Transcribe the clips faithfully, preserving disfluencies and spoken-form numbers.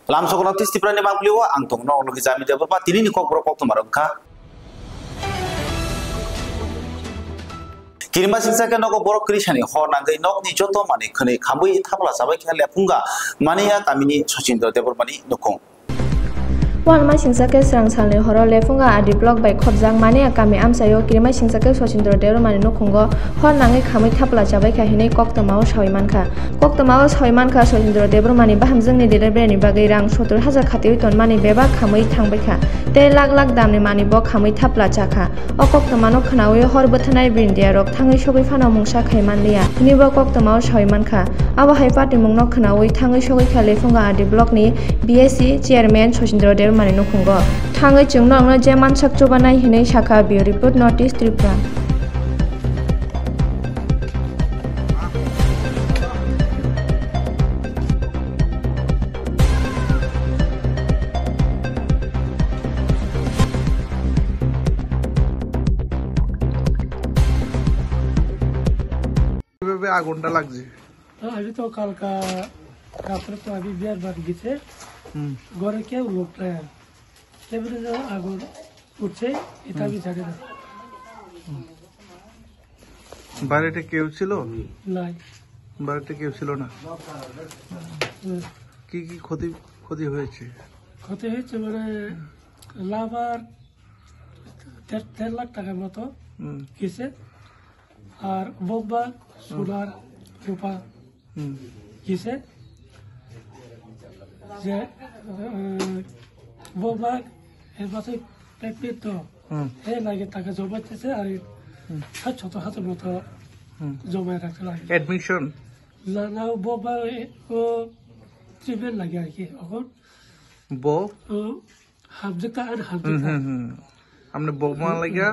Lamsok notice Tripura ni mangpili o ang tong nok logi jami de borba tini ni kok borok kok tomar wngkha. Kirima singsa khe nogo borok krisani hor nangwi nokni joto manwi khwnwi khamwi thapla chabai khe lephunga mani ya kamini Sachindra Debbarmani nukhung. Walma singsa khe srang salni horo lephunga adi block bai khopjak mani ya kami amchaio kirima singsa khe Sachindra Debbarmani nukhungo hor nangwi khamwi thapla chabai kha hinwi koktwmao sawi mankha. Koktwmao sawi mankha, Sachindra Debbarmani bahamjwkni delivery ni bagwi rang sottor hajar khatiwi tonmani bebak khamwi thangbaikha, tei lakh lakh damni manwi bo khamwi thapla chakha. O koktwmano khwnawi hor bwtharnai bini diyarok thangwi sogwi phano mungsa khai manliya, hwnwi bo koktwmao sawi mankha. Abo hai patimungno khwnawi thangwi sogwi kha Lephunga R D block ni B S C chairman Sachindra Debbarmani nukhungo. Thangwi chwng norokno je mansak chubanai hwnwi sakha, Bureau Report, North East Tripura. কিভাবে আগুনটা লাগছে? তো আমি তো কালকা রাত্রে তো আমি বিয়ার বাড়ি গেছে, হুম। ঘরে কেউ লোক নাই আর। কেমনে যেন আগুন উঠছে, এটা আমি জানি না। বাড়িতে কেউ ছিল? নাই। বাড়িতে কেউ ছিল না? হুম। কি কি ক্ষতি, ক্ষতি হয়েছে? ক্ষতি হয়েছে মানে লাভার দেড়, দেড় লাখ টাকার মতো হুম। গেছে। আর বোম্বা, সোনার, রূপা হুম। গেছে। যে, আহ, বোম্বা এর মাথায় পেট্রোল তো, হুম। এ লাগে টাকা জমাইতেছে আর এই হুম। ষাট সত্তর হাজার মতো হুম। জমায় রাখতে লাগে। অ্যাডমিশন? না, না, ও বোম্বা, এ, ও ট্রিটমেন্ট লাগে আর কি। এখন ব? ও হাফ জেকা আর হাফ হুম, জেকা। হুম, হুম। আপনি বৌমা লাগিয়া?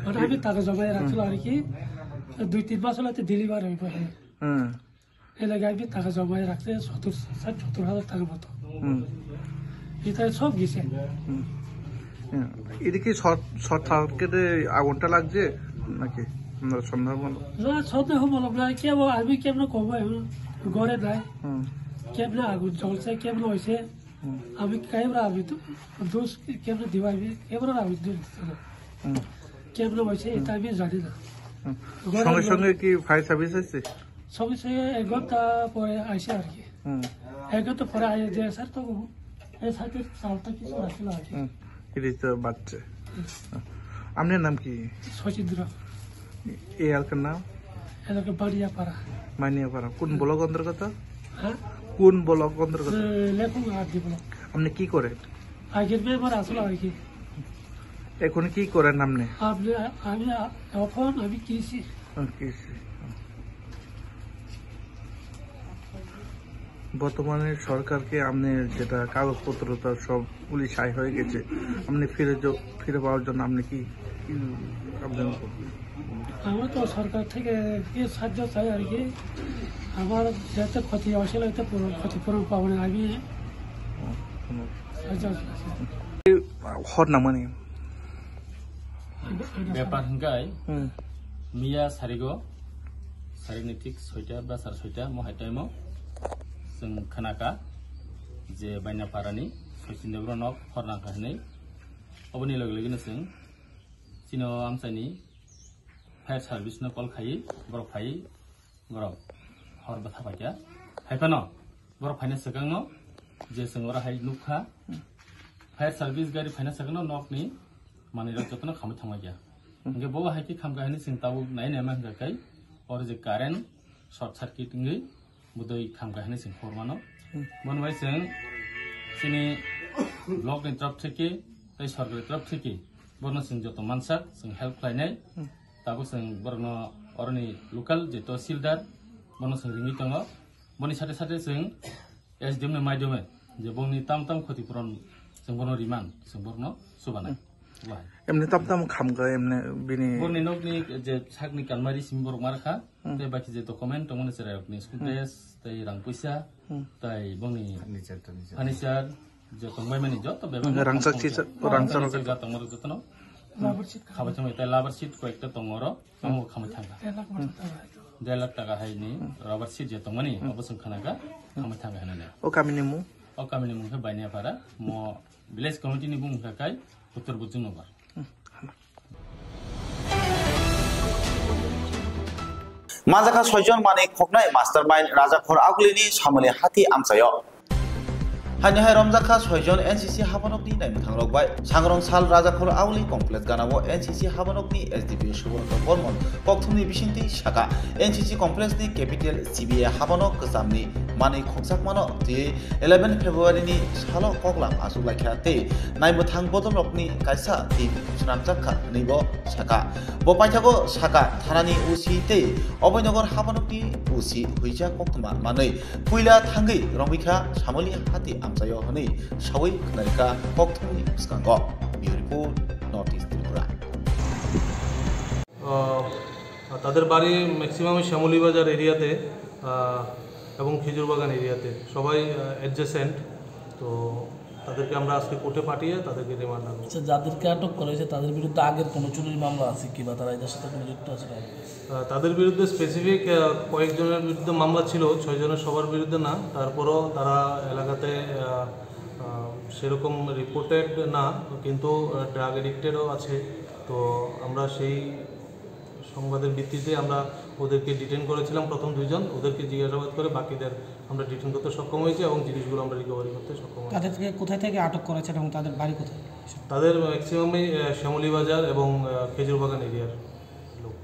মানে আমি টাকা জমায় রাখছিল আর কি। দুই তিন মাস হলে তো ডেলিভার হইব। হুম। এই লাগে আমি টাকা জমায় রাখতে সত্তর, ষাট সত্তর হাজার টাকার মতো। হুম। এটা সব গেছে। হুম। হুম। এটা কি শর্ট, শর্ট সার্কিটে আগুনটা লাগছে নাকি? আপনার সন্দেহ মনে? না, সন্দেহ মনে হয়। কেউ, আমি কেমনে কমবো এখন? ঘরে নাই। হুম। কেমনে আগুন জ্বলছে, কেমনে হয়েছে? হুম। আমি ক্যামেরা আমি তো দোষ ক্যামেরা দিবা আমি ক্যামেরা আমি দোষ দিতে না। হুম। ক্যামেরা হয়েছে এটা আমি জানি না। হুম। ঘরে সঙ্গে আমি সঙ্গে কি ফায়ার সার্ভিস আসছে? সঙ্গে সঙ্গে এক ঘন্টা পরে আইসে আর কি। হুম। এক ঘন্টা পরে আইসে যে স্যার তো এই সাথে চালটা কিছু রাখছিল আর কি। হুম। এটা তো বাচ্চা। হুম। আপনার নাম কি? শচীন্দ্র। এই এলাকার নাম? এলাকা বানিয়াপাড়া। বানিয়াপাড়া। কোন ব্লক অন্তর্গত? হ্যাঁ? কোন ব্লক অন্তর্গত? এ, লেফুঙ্গা আর ডি ব্লক। আপনি কি করেন? আগের মেম্বার আসলো আর কি। এখন কি করেন আপনি? আপনি, আমি আ-, এখন আমি কৃষি। ও, কৃষি। বর্তমানে সরকারকে আপনি যেটা কাগজপত্র তার সব পুলিশ হাই হয়ে গেছে, আপনি ফিরে য-, ফিরে পাওয়ার জন্য আপনি কি, কি আবেদন করবেন? আমরা তো সরকার থেকে কি সাহায্য চাই আর কি। আমার যাতে ক্ষতি হয়েছিল, এতে পুরো ক্ষতিপূরণ পাবো না আমি। সাহায্য চাই। Hor nangmani. Bepar hwnkhe Hmm. miya sarigo, sarikni thik soita ba sar soita mohai time o chwng khnakha je Bainapara ni Sachin Debbarma nok hor nangkha hinwi. Oboni loge loge no chwng chini o amchaini fire service no call khai borok phai borok hor bwtha paikha. Hai phano borok phaina swkang no je chwng oro hai nukha fire service gari phaina swkang no nok ni manwi rok jotono khamwi thangma kya. Hmm. Hingke bo hai khe khamkha hinwi chwng tabuk nai nai mankha khai oro je current short circuit wngwi bwdwi khamkha hinwi chwng khobor mano. Hmm. Bono bai chwng chini block ni torop theke tei sorkar ni torop theke bono chwng joto mansak chwng help khlainai. Hmm. Tabuk chwng borokno oroni local je tahsildar bono chwng ringwi tongo. Boni sate sate chwng S D M ni maidome je bongni tam tam khoti puron chwng bono riman chwng borokno chubanai. Hmm. Wahai. Emni tam tam khamkha emni bini. Borni nokni je sakni kanmari simi borok markha, hmm, tei baki je document tongmani cherai rokni school, hmm, dress, tei rang puisa, hmm, tei bongni furniture, furniture. Furniture, je tongbai mani joto bebak rangchak tongmani chisa, rangchak rok. Furniture tongmani jotono. Rubber sheet. Khabai tongmani tei rubber sheet koyekta tongoro, hmm, omo khamai thangkha. Derak masa tangkha. Derak taka hai ni rubber sheet je tongmani, hmm, obo chwng khanakha, hmm, khamai thangkha hinwi. O kamini mung? O kamini mung khe Bainiyapara, mo village committee ni bumung khe kai Uttor Bujung Nagar. Manjakha soijon manwi khoknai mastermind Rajakhor Augulini samani hati amchaio. Haino hai romjakha soijon N C C habanokni naimwthangrok bai Sangrong Sal Rajakhor Auguli Complex ganao N C C habanokni S D P O Subrata Bormon kokthumni bisingtwi saka, N C C Complex ni capital C B A habanok kwchamni manwi khokjakmano twiwi eleven February ni salo koklam achuklaikha tei naimwthang bodolrokni kaisa team swnamjakha hwnwibo saka. Bo paithago saka thanani O C tei Abhainagar habanokni O C huijak koktwma manwi puila thangwi romwikha samani hati amchaio hwnwi sawi khwnarikha kokthumni bwskango. Bureau Report, North East Tripura. আহ, তাদের বাড়ি ম্যাক্সিমামই শ্যামলী বাজার এরিয়াতে, আহ, এবং খেজুর বাগান এরিয়াতে, সবাই, আহ, অ্যাডজেসেন্ট। তো তাদেরকে আমরা আজকে কোর্টে পাঠিয়ে তাদেরকে রিমান্ড আনবো। আচ্ছা, যাদেরকে আটক করা হয়েছে তাদের বিরুদ্ধে আগের কোনো চুরির মামলা আছে কি বা তারা এদের সাথে কোনো যুক্ত আছে না? আহ, তাদের বিরুদ্ধে স্পেসিফিক, আহ, কয়েকজনের বিরুদ্ধে মামলা ছিল, ছয়জনের সবার বিরুদ্ধে না। তারপরও তারা এলাকাতে, আহ, আহ, সেরকম রিপোর্টেড না, কিন্তু, আহ, ড্রাগ অ্যাডিক্টেডও আছে। তো আমরা সেই সংবাদের ভিত্তিতে আমরা ওদেরকে ডিটেইন করেছিলাম, প্রথম দুইজন, ওদেরকে জিজ্ঞাসাবাদ করে বাকিদের আমরা ডিটেইন করতে সক্ষম হয়েছি এবং জিনিসগুলো আমরা রিকভারি করতে সক্ষম হয়েছি। তাদেরকে কোথায় থেকে আটক করেছেন এবং তাদের বাড়ি কোথায়? তাদের ম্যাক্সিমামই, আহ, শ্যামলী বাজার এবং, আহ, খেজুর বাগান এরিয়ার লোক।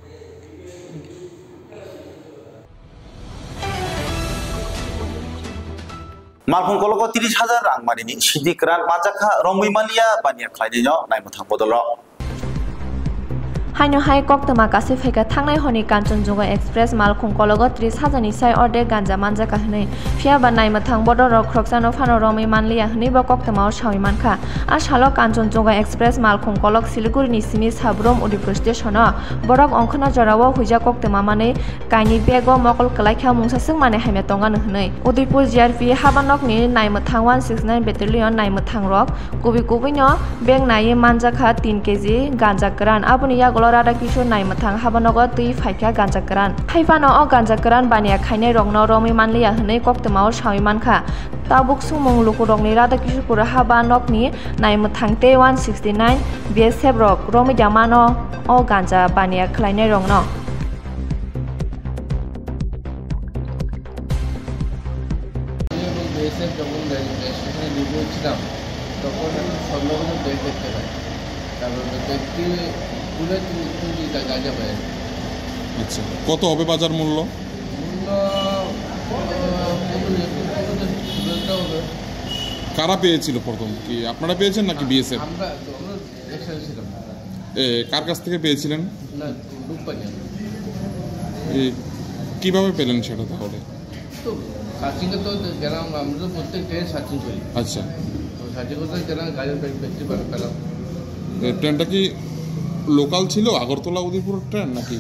Malkhung kologo tris hajar rang manini sidi kwran manjakha romwi manliya baniya khlainaino naimwthang bodolrok. Haino hai koktwma kasui phaikha thangnai horni Kanchanjunga Express malkhung kologo tris hajar ni sai ordek ganja manjakha hwnwi. Phiyaba naimwthang bodolrok khoroksano phano romwi manliya hwnwi bo koktwmao sawi mankha. A salo Kanchanjunga Express malkhung kolok Siliguri ni simi Sabrom Udaipur station o borok ongkhorna jorao huijak koktwma manwi kainwi bag o mokol kwlaikha mungsa swngmani hamya tongano hwnwi. Udaipur G R P habanokni naimwthang one six nine battalion naimwthangrok kubui kubuino bag naiwi manjakha tin K G ganja kwran. Aboni yagulo Radha Kishore naimwthang habanogo twi phaikha ganja kwran. Haiphano o ganja kwran baniya khainairokno romwi manliya hwnwi koktwmao sawi mankha. Tabuk sumung lukurokni Radha Kishorpur habanokni naimwthang tei one sixty nine B S F rok romwi da mano o ganja baniya khlainairokno. এবং বিএসএফ যখন রেল স্টেশনে নেমে ছিলাম, তখন একটা সন্দেহজনক ব্যাগ দেখতে পাই। তারপর ওই ব্যাগটি খুলে তুলে, তুলে গা-, গাঁজা পাই। আচ্ছা, কত হবে বাজার মূল্য? মূল্য, আহ, পনেরো, পনেরো, পনেরো একটা হবে। কারা পেয়েছিল প্রথম? কি আপনারা পেয়েছেন নাকি বিএসএফ? আমরা, আমরা একসাথে ছিলাম। এ, কার কাছ থেকে পেয়েছিলেন? না, লোক পাইনি আমরা। এ, কিভাবে পেলেন সেটা তাহলে? তো সার্চিংয়ে তো গেলাম, আমরা তো প্রত্যেক ট্রেন সার্চিং করি। আচ্ছা। তো সার্চিং করতে গেলাম, গাড়ির ব্যাগ-, ব্যাগটি পেলাম। এ, ট্রেনটা কি লোকাল ছিল, আগরতলা উদয়পুরের ট্রেন নাকি?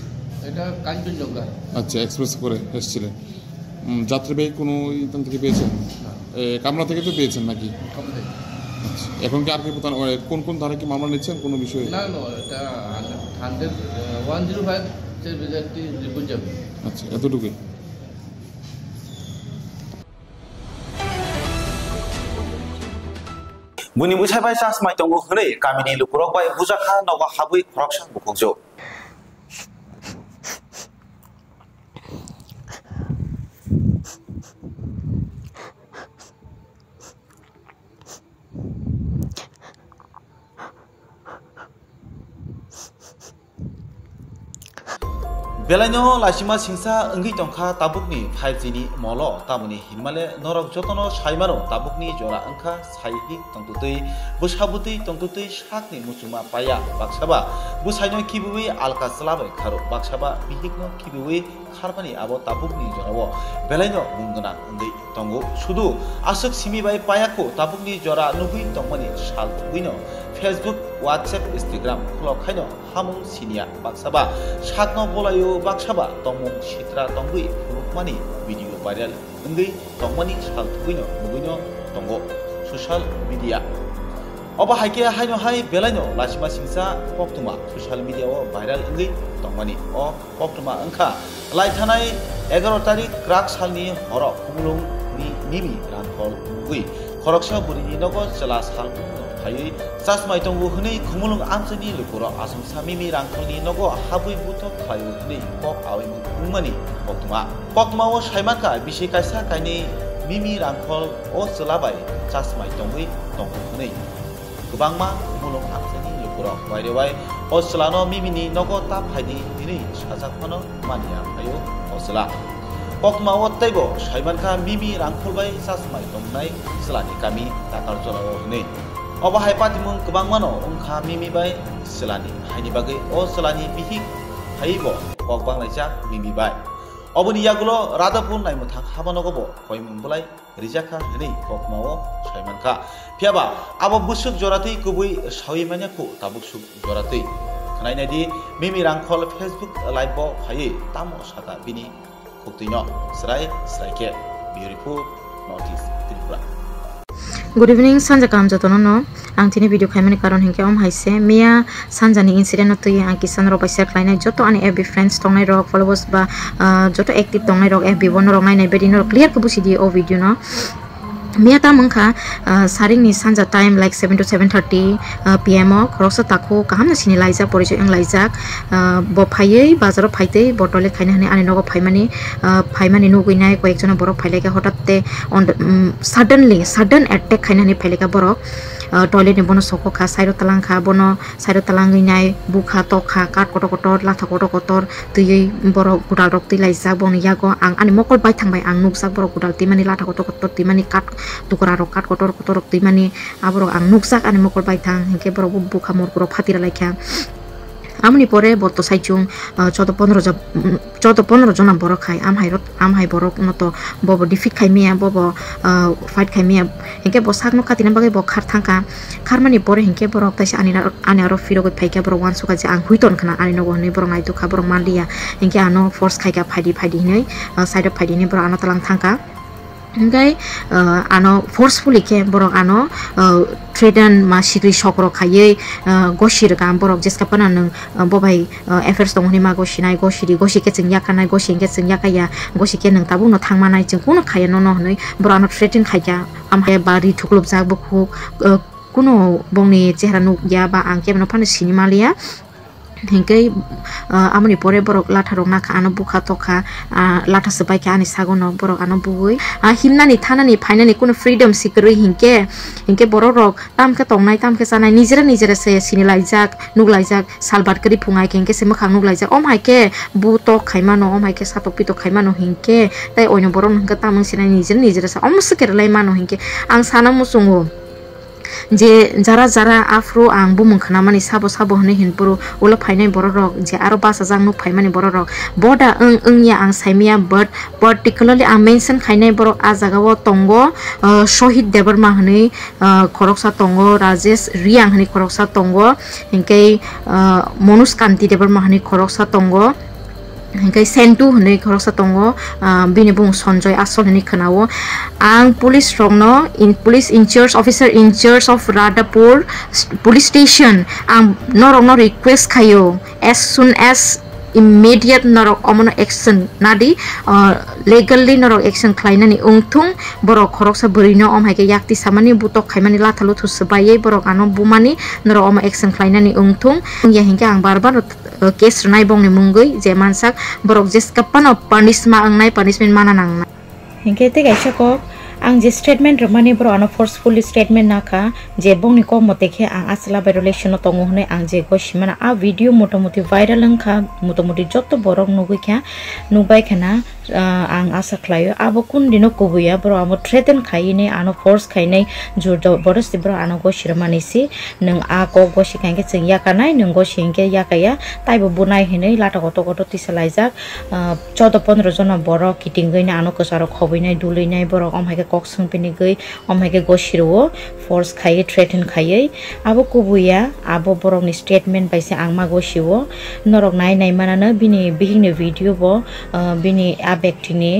এটা কাঞ্চনজঙ্ঘা। আচ্ছা, এক্সপ্রেস করে এসেছিলেন। উম, যাত্রীবাহী কোনো ইখান থেকে পেয়েছেন? না। এ, কামরা থেকে তো পেয়েছেন নাকি? কামরা থেকে। আচ্ছা, এখন কি আর কি কোথাও, মানে, কোন কোন ধারা কি মামলা নিচ্ছেন কোনো বিষয়ে? না, না, এটা হান্ড্রেড, আহ, ওয়ান জিরো ফাইভ সে বিজাতি রিপোর্ট যাবে। আচ্ছা, এতটুকুই। Buini bwsai bai chasmai tongo hwnwi kamini lukurok bai bujakha nogo habwi khoroksa bukhukjwk. Belaino laisima singsa wngwi tongkha tabukni five G ni molo, tamoni hinmale norok jotono saimano tabukni jora wngkha saihik tongtwtwi, bwsabwtwi tongtwtwi sakni muchungma paya baksaba bwsaino khibiwi alka chwla bai kharo, baksaba bihikno khibiwi kharmani abo tabukni jorao belaino mung gwnang wngwi tongo. Sudu aswk simi bai payakho tabukni jora nugwi tongmani sal tubwino Facebook, WhatsApp, Instagram khulok khaino hamung siniya baksaba sakno bolaio, baksaba tongmung sitra tongwi phunukmani video viral wngwi tongmani sal tubwino nugwino tongo social media. Obo hai khe haino hai belaino laisima singsa koktwma social media o viral wngwi tongmani. O koktwma wngkha lai thanai egaroh tarik kwrak salni horo Khumulwng ni Nimi Rankhol mungwi Khoroksa bwrwini nogo chwla salmung phaiwi chasmai tongo hwnwi Khumulwng amchaini lukurok achomsa Mimi Rangkholni nogo habwi buthok khlaio hwnwi kok awi wngmani koktwma. Koktwmao saimankha bisi kaisa kainwi Mimi Rangkhol o chwla bai chasmai tongwi tongo hwnwi. Kwbangma Khumulwng amchaini lukurok wairewai o chwlano Mimini nogo ta phaidi hwnwi sajak phano manya phaio o chwla. Koktwmao teibo saimankha Mimi Rangkhol bai chasmai tongnai chwlani kami Takarjolao hwnwi. Obo hai patimung kwbangmano wngkha Mimi bai chwlani, haini bagwi o chwlani bihik phaibo kok banglaijak Mimi bai. Oboni yagulo Radhapur naimwthang habanogo bo koimung bwlai rijakha hwnwi koktwmao saimankha. Phiyaba abo bwswk joratwi kubui sawi manya khu tabuk swk joratwi. Khwnai naidi Mimi Rangkhol Facebook live bo phaiwi tamo sakha bini koktwino srai srai khe. Bureau Report, North East Tripura. Good evening, sanja kaham jotono no. Ang tini video khaimani karon hinkhe om hai se, miya sanjani incident no twi ang kisa norok bai share khlainai. Joto ani F B friends tongnai rok, followers ba, ah, joto active tongnai rok F B bo norok nainai bedi norok clear khe busi di o video no. Miya tam wngkha, ah, saringni sanja time like seven to seven thirty, ah, P M o khoroksa takhuk kaham no sini laijak, porichoi wng laijak. Ah, bo phaiwi bazaro phaitwi bo toilet khaina hwnwi ani nogo phaimani, ah, phaimani nugwi nai koyekjona borok phailaikha hotate on the, um, suddenly, sudden attack khaina hwnwi phailaikha borok. Ah, toilet ni bono sokokha, side o talangkha, bono side o talangwi nai bukha tokha, kat kotor kotor, latha kotor kotor twiwi borok gudal rok twi laijak boni yago. Ang ani mokol baithang bai ang nukjak borok gudal twimani, latha kotor kotor twimani, kat tukra rok kat kotor kotor rok twimani. Aborok ang nukjak ani mokol baithang, hinkhe borok bo bukha morkurok phatira laikha. Amoni pore bo to saichung, ah, choudo pondro jon, mm, choudo pondro jona borok hai, am hai rot-, am hai borok no to bo bo defeat khai maya, bo bo, ah, fight khai maya. Hinkhe bo sakno katina bagwi bo khar thangkha. Kharmani pore hinkhe borok taisa ani aro, ani aro phirogwi phaikha, borok uansukha je ang hui ton khna ani nogo hwnwi borok naidukha, borok manliya. Hinkhe ano force khaikha, phaidi, phaidi hinwi, ah, side o phaidi hinwi borok ano tlang thangkha. Hinkhe, ah, ano forcefully khe borok ano, ah, threaten ma sikri sokrok khaiwi, ah, gosi rwkha borok jeska phano nwng, ah, bo bai, ah, affairs tongo hinwi ma gosinai, gosi di, gosi khe chwng yakarnai, gosi hinkhe chwng yakaya, gosi khe nwng tabukno thangmanai, chwng kuno khaiya nono hinwi borok ano threaten khaikha. Amkhe bari thuklupjak bukhuk, ah, kuno bongni chehra nukya ba ang kebono phano sini manliya. Hinkhe, ah, amoni pore borok latha rok nakha, ano bukha tokha, ah, latha swbaikha ani sagono, borok ano bugwi. Ah, himnani, thanani, phainani kuno freedom si kwrwi hinkhe, hinkhe borok rok tamkhe tongnai, tamkhe chanai, nijera nijera se sinilaijak, nuklaijak, salbat kwrwi phungai khe hinkhe se mwkhang nuklaijak. Om hai khe bu tok khaimano, om hai khe satok pitok khaimano hinkhe, tei oino borok no hinkhe tamung sinai nijera nijera se om swkhe rwlai mano hinkhe. Ang sana muchungo. Je jara jara aphuru ang bumung khnamani sabo sabo hwnwi hinphuru ulo phainai bororok je aro bachajak nuk phaimani bororok boda wng wngya ang saimaya, but particularly ang mention khainai borok ah jagao tongo, ah, Sohit Debbarma hwnwi, ah, khoroksa tongo, Rajesh Reang hwnwi khoroksa tongo, hinkhe, ah, Manoj Kanti Debbarma hwnwi khoroksa tongo. Hinkhe Sentu hwnwi khoroksa tongo, ah, bini bumung Sanjoy Asol hwnwi khwnao. Ang police rokno, in, police in charge, officer in charge of Radhapur s-, police station, ang norokno request khaio, as soon as immediate norok omono action nadi, ah, legally norok action khlainani wngthung, borok khoroksa bwrwino om hai khe yakti samani, butok khaimani, latha luthu swbaiwi borok ano bumani, norok omo action khlainani wngthung. Wngya hinkhe ang bar bar uh, case rwnai bongni mungwi je mansak borok jeska phano punish ma wngnai, punishment mana nangnai. Hinkhe tei kaisa kok, ang je statement rwmani borok ano forcefully statement nakha je bongni kok mote khe ang a chwla bai relation o tongo hwnwi ang je goi simana a video motamuti viral wngkha, motamuti joto borok nugwi kha, nukbai khana. Ah, ang asa khlaio, abo kun dino kubuya, borok abo threaten khainai, ano force khainai, jor jabardasti borok ano gosi rwmani se, nwng a kok gosi kha hinkhe chwng yakarnai, nwng gosi hinkhe yakaya, taibo bunai hinwi lata kotor kotor tisa laijak, ah, choudo pondro jona borok kitingwi nai ano kwcharo khobwinai, dulwinai borok, om hai khe kok swng pini gwi, om hai khe gosi rwo, force khaiwi, threaten khaiwi, abo kubuya, abo borokni statement bai se ang ma gosio, norok nai nai manano bini bihikni video bo, ah, bini Bektini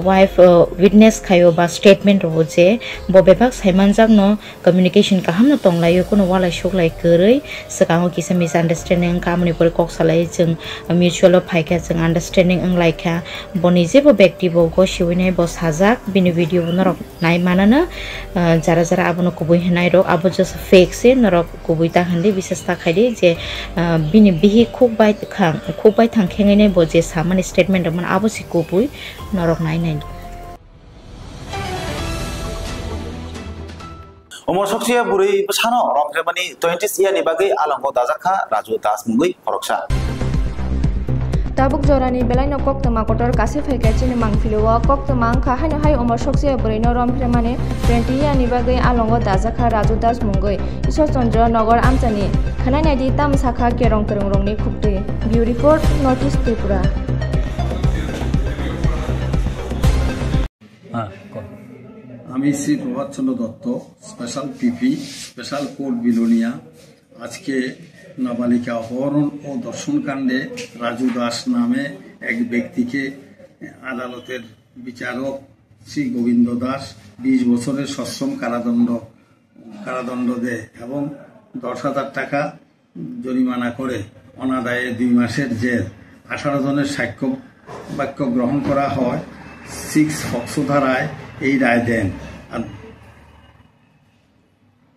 wife, uh, witness khaio ba statement rwo je bo bebak saimanjakno communication kahamno tonglaio, kuno walai suklai kwrwi, swkango kisa misunderstanding wngkha, amoni pore kok salai chwng mutual o phaikha, chwng understanding wnglaikha. Boni jebo bekti bo gosiwinai bo sajak, bini video bo norok nai manana, uh, jara jara abono kubui hinai rok, abo just fake se, norok kubui ta hindi, bisas ta khaidi je, uh, bini bihi khuk bai khang, khuk bai thang khengwi nai bo je samani statement rok mano, abo se kubui, norok nai nai. Omo sokchiya bwrwi bwsano romphemani twenty year ni bagwi alongo dajak kha Raju Das mungwi khoroksa. Tabuk jorani belaino koktwma kotor kasi phaikha chini mangpili o. Koktwma wngkha haino hai umor sokchiya bwrwino romphemani twenty year ni bagwi alongo dajak kha Raju Das mungwi. Ishwar Chandra Nagar amchani khwnai naidi tamo sakha kerong kwrwng rokni khuktwi. Bureau Report, North East Tripura. হ্যাঁ, কর। আমি Shri Prabhatchandra Datta, special PP, special court Belonia. আজকে নাবালিকা অপহরণ ও ধর্ষণ কাণ্ডে রাজু দাস নামে এক ব্যক্তিকে আদালতের বিচারক শ্রী গোবিন্দ দাস বিশ বছরের সশ্রম কারাদণ্ড, কারাদণ্ড দেয় এবং দশ হাজার টাকা জরিমানা করে অনাদায়ে দুই মাসের জেল, আঠারো জনের সাক্ষ্য বাক্য গ্রহণ করা হয়, সিক্স পক্সো ধারায় এই রায় দেন। আর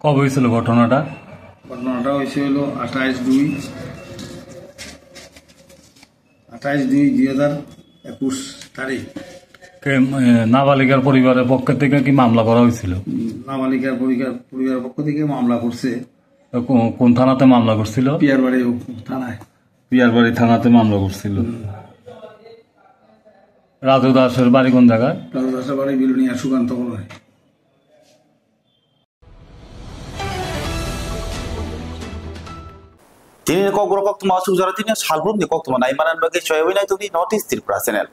কবে হয়েছিল ঘটনাটা? ঘটনাটা হয়েছে হলো আঠাইশ দুই, আঠাইশ দুই দুই হাজার একুশ তারিখ। কে, এ, নাবালিকার পরিবারের পক্ষ থেকে কি মামলা করা হয়েছিল? উম, নাবালিকার পরিবার, পরিবারের পক্ষ থেকে মামলা করছে। তো কো-, কোন থানাতে মামলা করছিল? পিয়ারবাড়ি থানায়। পিয়ারবাড়ি থানাতে মামলা করছিল। হুম। রাজু দাসের বাড়ি কোন জায়গায়? রাজু দাসের বাড়ি Belonia Sukanta colony. Tini ni kokborok koktwma aswk jora tini salbrumni koktwma nai manani bagwi chwngwi nai tongdi North East Tripura channel.